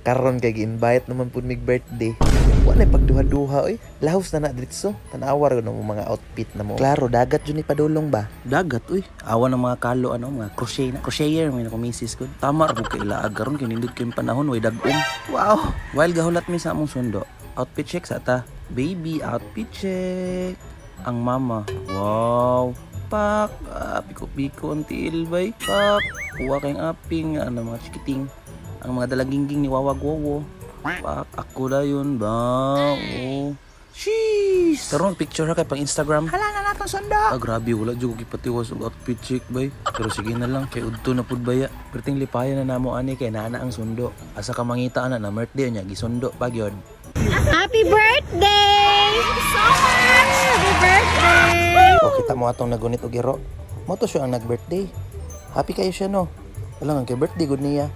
Karon kay gi-invite naman pud mig birthday. Wa na pagduha-duha oy. Lahos na na diretso. Tan-awa ra mo mga outfit na mo. Klaro dagat jud ni padulong ba? Dagat uy. Awa ng mga kalo ano, mga crochet na. Crocheter may nako misis ko. Tama ra pud kay ilaag karon kay nindot kay panahon way dag-om. Wow. While gahulat mi sa among sundo. Outfit check sa ta. Baby, outfit check. Ang mama. Wow. Pak, ah, piko-piko ang tiil bay. Pak, kuha kayong aping, ano mga chikiting. Ang mga dalagingging ni Wawa Gowo. Pak, ako dayon ba? Oh. Sheesh! Karon picture ha kay pang Instagram. Hala na natong sundo. Ah, grabe, wala jud ko gipatiwas og outfit check bay. Pero sige na lang kay udto na pud baya. Perting lipayan na namo ani kay naa na ang sundo. Asa ka mangita ana na birthday niya gisundo pa gyud. Happy birthday! Thank you so much! Happy birthday! O kita mo atong nagunit og iro. Mo to siya ang nag-birthday. Happy kayo siya no. Wala nga kay birthday gud niya.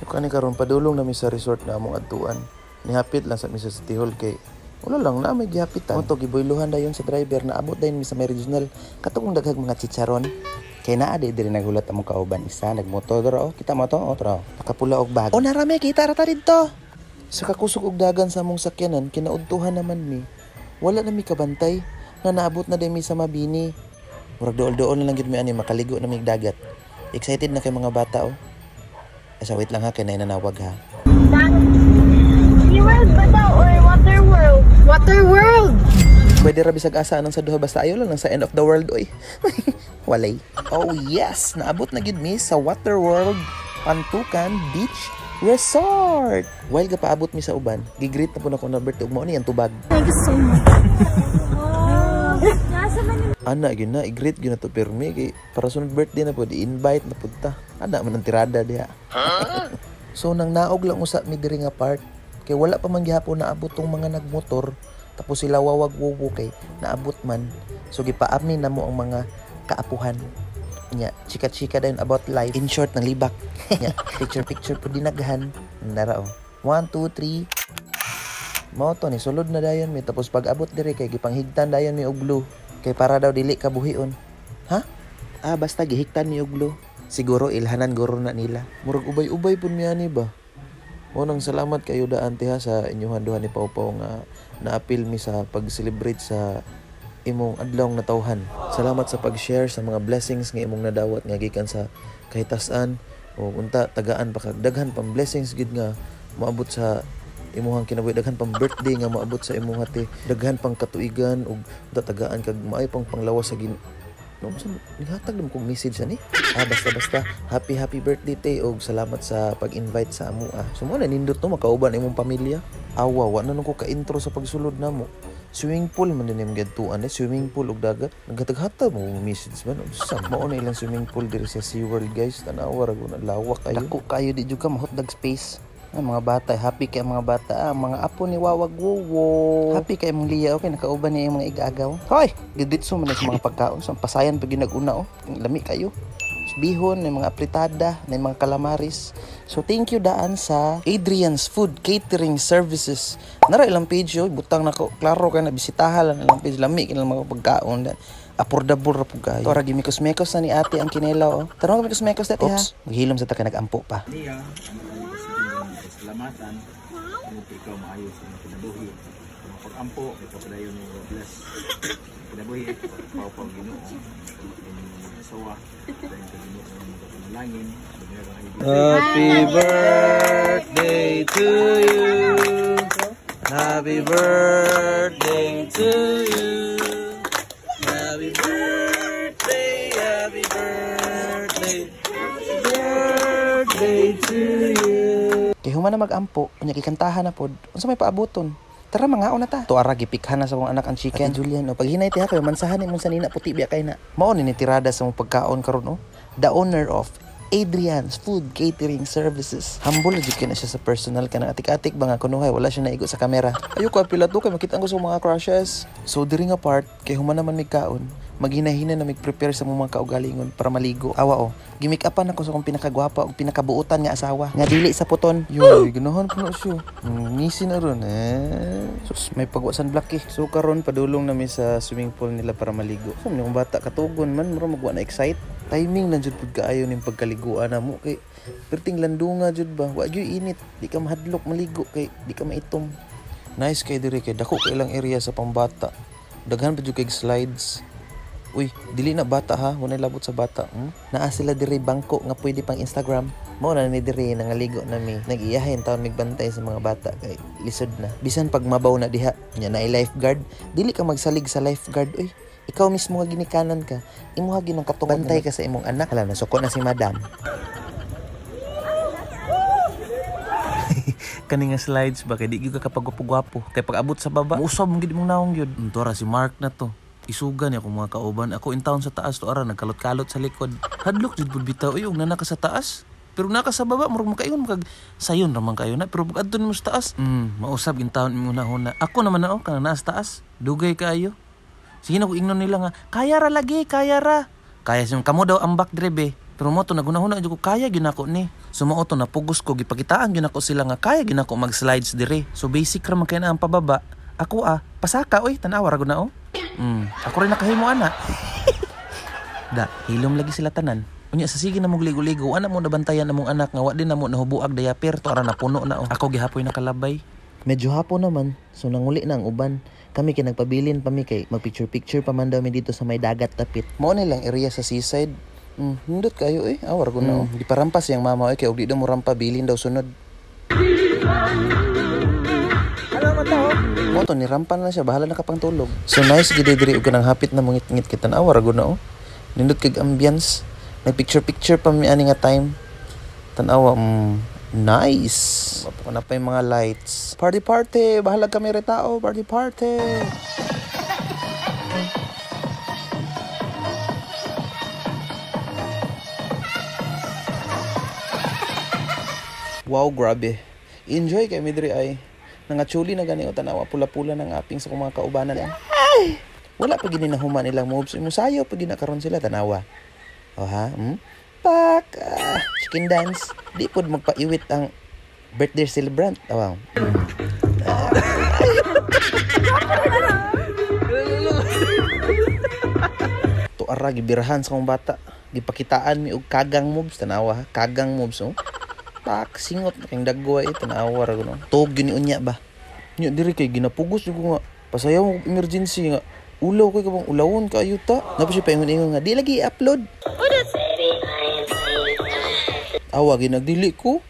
Yung kani karon padulong na mi sa resort na among adtuan. Nihapit lang sa mi sa City Hall kay wala lang na may gihapitan. Mo to giboyluhan dayon sa driver na abot dayon mi sa may regional. Katong daghag mga chicharon. Kay naa di diri naghulat among kauban isa nagmotor dira oh. Kita mo to oh tara. Nakapula og bag. O narami kita ra ta didto. Sa kakusog og dagan sa among sakyanan, kinaudtuhan naman mi. Wala na mi kabantay na naabot na din mi sa Mabini. Murag dool-dool na lang gyud mi ani makaligo na mig dagat. Excited na kay mga bata oh. Asa wait lang ha kay nanawag ha. SeaWorld ba daw or Water World? Water World! Pwede ra bisag asa anang sa duha basta ayo lang sa end of the world oy. Walay. Oh yes, naabot na gyud mi sa Water World Pantukan Beach Resort. While gapaabot mi sa uban, gigreet na po nako na birthday ug mao ni ang tubag. Thank you so much. Wow! Nasa man yung Ana gyud na i-greet gyud na to pirmi kay para sunod birthday na pud i-invite na pud ta. Ana man ang tirada diha. So nang naog lang usa mi diri nga part kay wala pa man gihapon naabot tong mga nagmotor tapos sila wawag wowo kay naabot man. So gipaami na mo ang mga kaapuhan. Nya, chika-chika dayon about life. In short, nang libak. Nya, picture picture pud dinaghan. Nara oh. 1 2 3. Mao to ni sulod na dayon mi tapos pag abot diri kay gipanghigtan dayon mi og blue kay para daw dili ka buhion. Ha? Ah, basta gihigtan mi og blue. Siguro ilhanan guro na nila. Murag ubay-ubay pud mi ani ba. Mo nang salamat kayo daan ha sa inyong duha ni Pau Pau nga naapil mi sa pag-celebrate sa imong adlaw natawhan. Salamat sa pag-share sa mga blessings nga imong nadawat nga gikan sa kahitasan o unta tagaan pa kag daghan pang blessings gid nga moabot sa imuhang kinabuhi, daghan pang birthday nga moabot sa imong hati, daghan pang katuigan ug unta tagaan kag maayo pang panglawas sa Ginoo. No, basta naghatag naman kong message ani. Ah, basta basta happy happy birthday te og salamat sa pag-invite sa amo ah. So mo na nindot no makauban imong pamilya. Awa wa na nung ko ka-intro sa pagsulod namo. Swimming pool man din imong giadtuan eh, swimming pool ug dagat. Naghatag-hatag mo message man. Unsa mao na ilang swimming pool diri sa SeaWorld guys. Tanawa ra gud na lawak kayo. Dako kayo di jud ka mahotdog space. Ang mga bata, happy kay ang mga bata. Ah, ang mga apo ni Wawag Wowo. Happy kay imong Lia, okay, nakauban niya yung mga igagaw. Hoy, giditso man na sa mga pagkaon. Sa pasayan pag naguna oh. Lami kayo. Bihon, may mga apritada, may mga calamaris. So thank you daan sa Adrian's Food Catering Services. Nara ilang page yo, butang nako. Klaro kay na bisitahan lang ilang page, lami kay mga pagkaon. Affordable ra pud kayo. Tora gimikos-mekos na ni ate ang kinela oh. Tara mikos-mekos dati ha. Maghilom sa ta kay nag-ampo pa. Niya, ano sa kasalamatan, ano ikaw maayo sa mga kinabuhi. Sa mga pag-ampo, ikaw padayon mo bless. Kinabuhi, pau pau Ginoo, inyong mga asawa, dahil ka Ginoo mga panalangin, Happy birthday to you. Happy birthday to you. Happy birthday, happy birthday. Happy birthday to you. Kay human na mag-ampo, unya gikantahan na pod. Unsa may paabuton? Tara mangaon na ta. Tuara gipikhan na sa akong anak ang chicken. Ate Julian, oh, paghinay ti ha kayo mansahan imong sanina puti biya kay na. Mao ni tirada sa mong pagkaon karon oh. The owner of Adrian's Food Catering Services. Humble jud kay na siya sa personal kanang atik-atik ba nga kunuhay wala siya naigo sa kamera. Ayoko apila to kay makita ko sa mga crushes. So diri nga part kay human naman mig kaon, maghinahina na mig-prepare sa mong mga kaugalingon para maligo. Awa oh, gimik-upan ako sa akong pinakagwapa ug pinakabuotan nga asawa. Nga dili sa puton. Yoy, ganahan ko na siya. Ngisi na ron eh. Sus, may pagwa sunblock eh. So karon padulong nami sa swimming pool nila para maligo. So yung bata katugon man, mura magwa na excite. Timing lang jud pud kaayo ning pagkaliguan namo kay Perting landunga jud ba. Wa gyud init, di ka mahadlok maligo kay di ka maitom. Nice kay diri kay dako kay ilang area sa pambata. Daghan pa jud kay slides. Uy, dili na bata ha, wala labot sa bata. Naa sila diri bangko nga pwede pang Instagram. Mao na ni diri nangaligo na mi. Nag-iyahay taon migbantay sa mga bata kay lisod na. Bisan pag mabaw na diha, nya naay lifeguard, dili ka magsalig sa lifeguard uy. Ikaw mismo nga ginikanan ka. Imuha ginang katungod. Bantay ka sa imong anak. Hala, nasuko na si madam. Kani nga slides ba kay di gyud ka kapagwapo-gwapo. Kay pag abot sa baba, muusab man gid imong naong gyud. Tora si Mark na to. Isugan niya akong mga kauban. Ako in town sa taas to ara nagkalot-kalot sa likod. Hadlok jud pud bitaw uy og nana ka sa taas. Pero naka sa baba murag makaingon makag sayon ra man kayo na pero pag adto nimo sa taas, mausab in town imong hunahuna. Ako naman na oh kana naa sa taas. Dugay kaayo. Sige na ko ingnon nila nga kaya ra lagi, kaya ra. Kaya sim kamo daw ang back drive eh. Pero mo to nagunahuna jud ko kaya gyud nako ni. So mao to napugos ko gipakitaan gyud nako sila nga kaya gyud nako mag-slides dire. So basic ra man kay na ang pababa. Ako pasaka oy tan-awa ra gud na oh. Ako rin nakahimo ana. Da, hilom lagi sila tanan. Unya sa sige na mong ligo-ligo, ana mo nabantayan among anak nga wa din na mo nahubuag diaper to ara napuno na oh. Ako gihapoy nakalabay. Medyo hapon naman, so nanguli na ang uban. Kami kay nagpabilin pa mi kay mag-picture-picture pa man daw mi dito sa may dagat tapit. Mao ni lang area sa seaside. Hindot kayo eh. Awar ko na oh. Giparampas yang mama oy kay og di daw mo rampa bilin daw sunod. Mo to ni rampa na siya, bahala na ka pang tulog. So nice gid diri og kanang hapit na mongit-ngit kita na awar gud na oh. Nindot kag ambience. Nag picture-picture pa mi ani nga time. Tan-awa, nice. Wapo na pa yung mga lights. Party party, bahala kami re tao, party party. Wow, grabe. Enjoy kay mi diri ay. Nangachuli na gani o tanawa, pula-pula ng aping sa mga kaubanan. Ay! Wala pa gini nahuman ilang moves. Musayo pa gina karon sila tanawa. O ha? Pak! Chicken dance. Di pod magpaiwit ang birthday celebrant. Oh, wow. Tuara, gibirahan sa kong bata. Gipakitaan mi og kagang moves. Tanawa ha? Kagang moves. Oh. Pak, singot na kayong dagway, tanawa ra gud. Tog gyud ni unya ba. Nya diri kay ginapugos jud ko nga pasayaw mo emergency nga ulaw kay kabang ulawon kaayo ta. Napa siya paingon-ingon nga di lagi i-upload. Awa ginagdili ko.